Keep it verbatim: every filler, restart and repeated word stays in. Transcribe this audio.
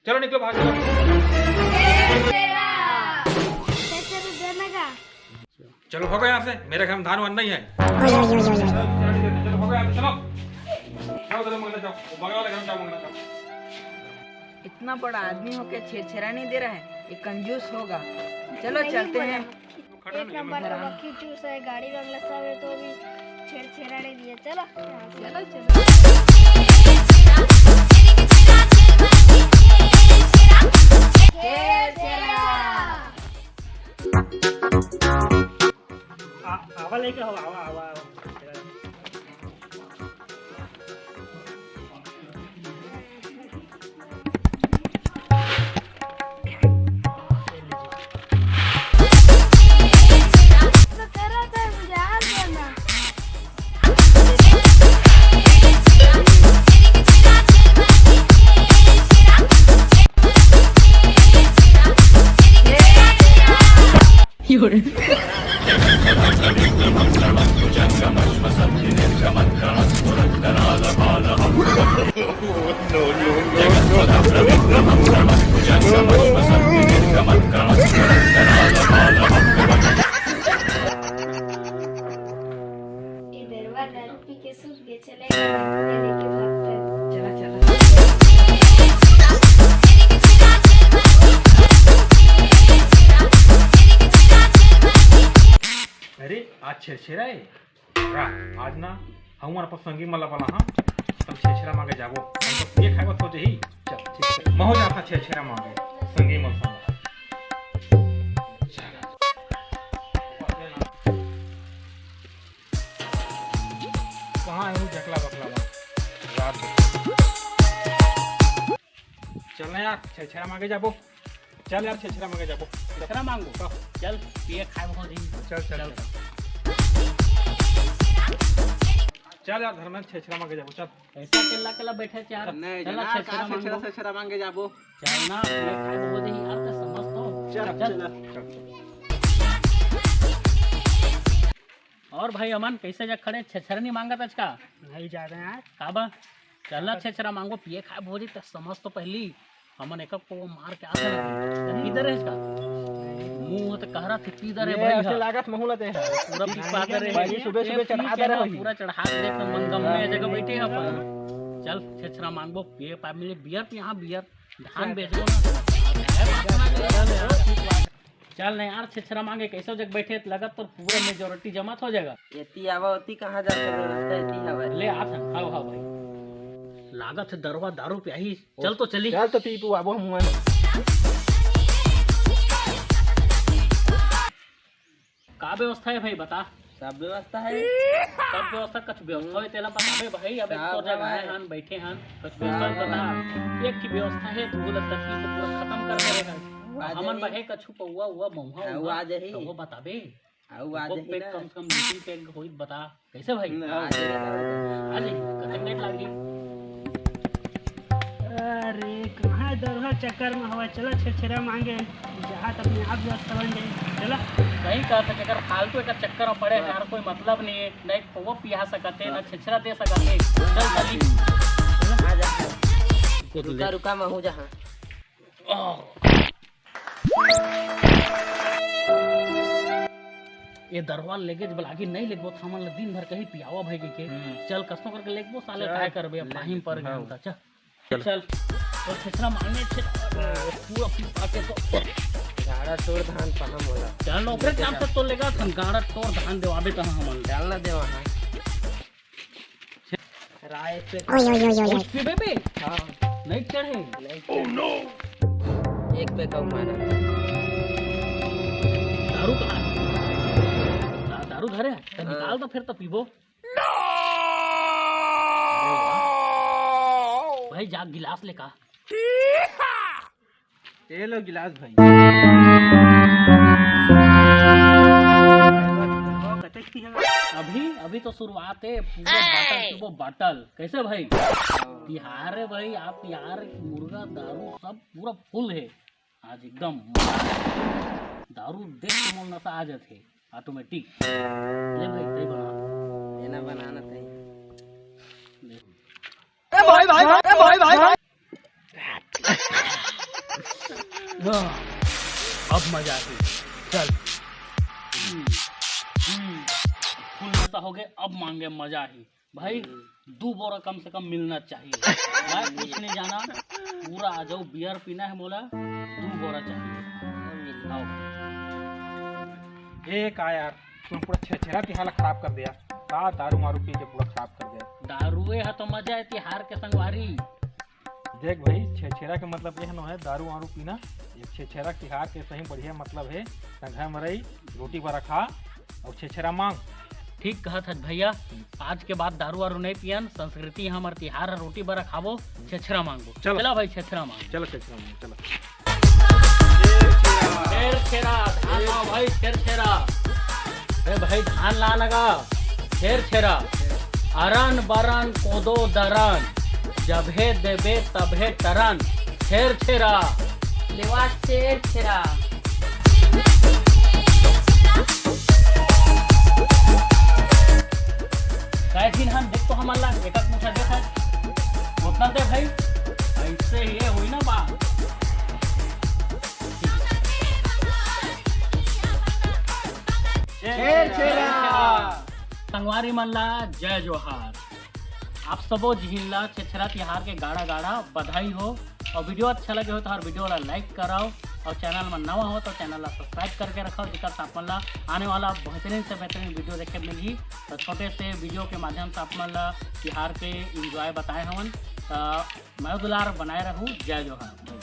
चलो निकलो बाहर, चलो। चलो, चलो, चलो, देना का? चलो, भागो यहाँ से, मेरे घर में धान वान नहीं है। चलो, चलो, चलो, भागो यहाँ से, चलो। जाओ, चलो, मंगना जाओ, वो बगल वाले घर में जाओ, मंगना जाओ। इतना बड़ा आदमी होके छेरछेरा नहीं दे रहा है, ये कंजूस होगा। चलो, चलते हैं। एक नंबर का बक्की चूस है, गाड़ी बंगला सब है, तो भी छेरछेरा नहीं दिया। चलो, चलो, चलो। आ-, आवा लेके हो, आवा, आवा, आवा। इधर दारू पी के सूत गए, चले गए, लेके भाग गए। चला, चला। अरे, आज छेरछेरा है। रा, आज ना हमन अपन संगी मन ला बला, हाँ, तब छेरछेरा मांगे जाबो। हम तो पिए खाए बर सोचे ही। चल, ठीक है। महू जाथा छेरछेरा मांगे संगी मन संग। कहाँ है वो जकला बकला बा? रात को। चल ना यार, छेरछेरा मांगे जाबो। चल यार, छेरछेरा मांगे जाबो। छेरछेरा मांगो? हाँ। चल, पिए खाए हो जी। चल, चल, चल। चल। चल यार धर्मेंद्र, छेरछेरा मांगे जाबो, चल। ऐसा अकेला अकेला बैठे यार। नहीं, चल ना, जना, छेरछेरा का छेरछेरा मांगो। छेरछेरा मांगे जाबो। चल ना, पिए खाए हो जी यार, तो समझ तो। चल, चल। चल। और भाई अमन, कैसे जग खड़े, छेरछेरा नहीं मांगत आज का? नहीं जा रहे हैं। का बा? चल ना छेरछेरा मांगो, पिए खाए भोजी, त समझ तो पहली। हमन एक पौवा मार के आते ना, त पी दे रहे का? मुंह त कह रहा थे, पी दे रहे ये भाई, ऐसे हाँ। लागत महू ला दे। पूरा पी पा दे रहे। भाई, सुबह, सुबह ये चढ़ा पी दे रहे के हो। पूरा चढ़ा दे, मन गम में जगह बैठे हैं अपन। चल, छेरछेरा मांगबो, पिए पाए मिले, बियर पी, हाँ, बियर। धान बेचबो ना। चल नहीं यार, छेरछेरा मांगे कैसे जग बैठे, लगत तो पूरा मेजोरिटी जमा हो जाएगा। एती आवा, ओती कहाँ जाके व्यवस्था एती हवय। ले आत हन, हाव, हाव भाई। लागत है दरवा दारू पियाही, चल तो चली। चल तो पी पू आबो हमन। का व्यवस्था है भाई, बता। सब व्यवस्था है। सब व्यवस्था, कुछ व्यवस्था होय तेला बताबे भाई। अब एक सब तो जगह है। हन, बैठे हन, कुछ व्यवस्था बता। एक की व्यवस्था है, तू बोलत तकलीफ तो पूरा खत्म कर दे रहे हन। आ हमन जाही। बहे कछु पौवा उवा महुआ हाँ, उवा, आ जाही। तो वो बताबे। हाँ, वो आ वो जाही पैक ना। कम से कम दो तीन पैक होई, बता। कैसे भाई? ना, आ जाही। आ जाही, कतक मिनट लागही? अरे, कहाँ दरहा चक्कर में हवा? चला, छेरछेरा मांगे, जहाँ तक अपने आप व्यवस्था बन जाए। चला। सही कहा था, अगर फालतू एक चक्कर में पड़े हैं, हाँ। यार, कोई मतलब नहीं है, ना एक पौवा पिया सकते हैं, ना हाँ। छेरछेरा दे सकते हैं। चल, चली। आ जा। रुका, रुका, मैं हूँ जहाँ। ये दरवा लेगे जब लागी नहीं लेगबो, त हमन ल दिन भर कहीं पियावा भाई के। हम्म। चल, कसनो करके लेगबो, साले, चल, काय करबे, अब ले पाहिम ले, पर हाँ। गया था, चल। चल। चल। और छेरछेरा मांगे छे, पूरा पी पा के तो। गाड़ा तोड़ धान पाहम होला। चल, ओकरे काम से तो लेगा, हम गाड़ा तोड़ धान देवाबे कहाँ हमन। डालना देवा, हाँ। राय पे ओए, ओए, ओए, ओए, ओए। पीबे बे? हाँ। नहीं चढ़े। नहीं चढ़े। एक पे कम मारा। दारू कहाँ है? दा-, दारू घर है? तो हाँ। निकाल तो फिर तो पीबो। भाई, जा गिलास लेका। ये लो गिलास भाई। अभी, अभी तो शुरुआत है, पूरा बाटल पीबो, बाटल। कैसे भाई? बिहार है भाई, आप यार, मुर्गा, दारू सब पूरा फुल है आज एकदम। दारू देख के मोर नशा आ जाथे। ऑटोमेटिक। ले भाई, तई बना। एना बनाना तई। ले। ए भाई, भाई, ए भाई, भाई। मजा ही। चल। हम्म, हम्म, फुल नशा हो गए, अब मांगे मजा ही। भाई, दू बोरा कम से कम मिलना चाहिए। मैं कुछ नहीं जाना, पूरा आ जाओ, बियर पीना है मोला, दू बोरा चाहिए। आओ। ए का यार, तुम पूरा छेरछेरा तिहार ला खराब कर दिया। का दारू मारू पी के पूरा खराब कर दिया। दारुए ह तो मजा है तिहार के संगवारी। देख भाई, छेरछेरा के मतलब यह नो है दारू वारू पीना। एक छेरछेरा तिहार के सही बढ़िया मतलब है, संघा मरई, रोटी बरा खा और छेरछेरा मांग। ठीक कहत हस भैया, आज के बाद दारू वारू नहीं पियन, संस्कृति हमर तिहार ह रोटी बरा खाबो, छेरछेरा मांगबो। चलो। चला भाई, छेरछेरा मांग। चलो छेरछेरा मांग, चलो। छेरछेरा, धान लाओ भाई, छेरछेरा। अरे भाई, धान ला नगा, छेरछेरा। अरन बरन कोदो दरन, जभे देबे तभे टरन, छेरछेरा। लेवा छेरछेरा। कैठिन हम देख तो हमन ला एक एक मुठा देख है। उतना दे भाई, ऐसे ही ये हुई ना बात। छेरछेरा। संगवारी मन ला जय जोहार। आप सबो झिन ला छेरछेरा तिहार के गाड़ा गाड़ा बधाई हो। और वीडियो अच्छा लगे हो तो हर वीडियो ला लाइक कराओ, और चैनल में नवा हो तो चैनल ला सब्सक्राइब करके रखो, जेकर से आप मन ला आने वाला बेहतरीन से बेहतरीन वीडियो देखे मिलही। तो छोटे से वीडियो के माध्यम से आप मन ला तिहार के एंजॉय बताए हवन। तो मया दुलार बनाए रहू। जय जोहार।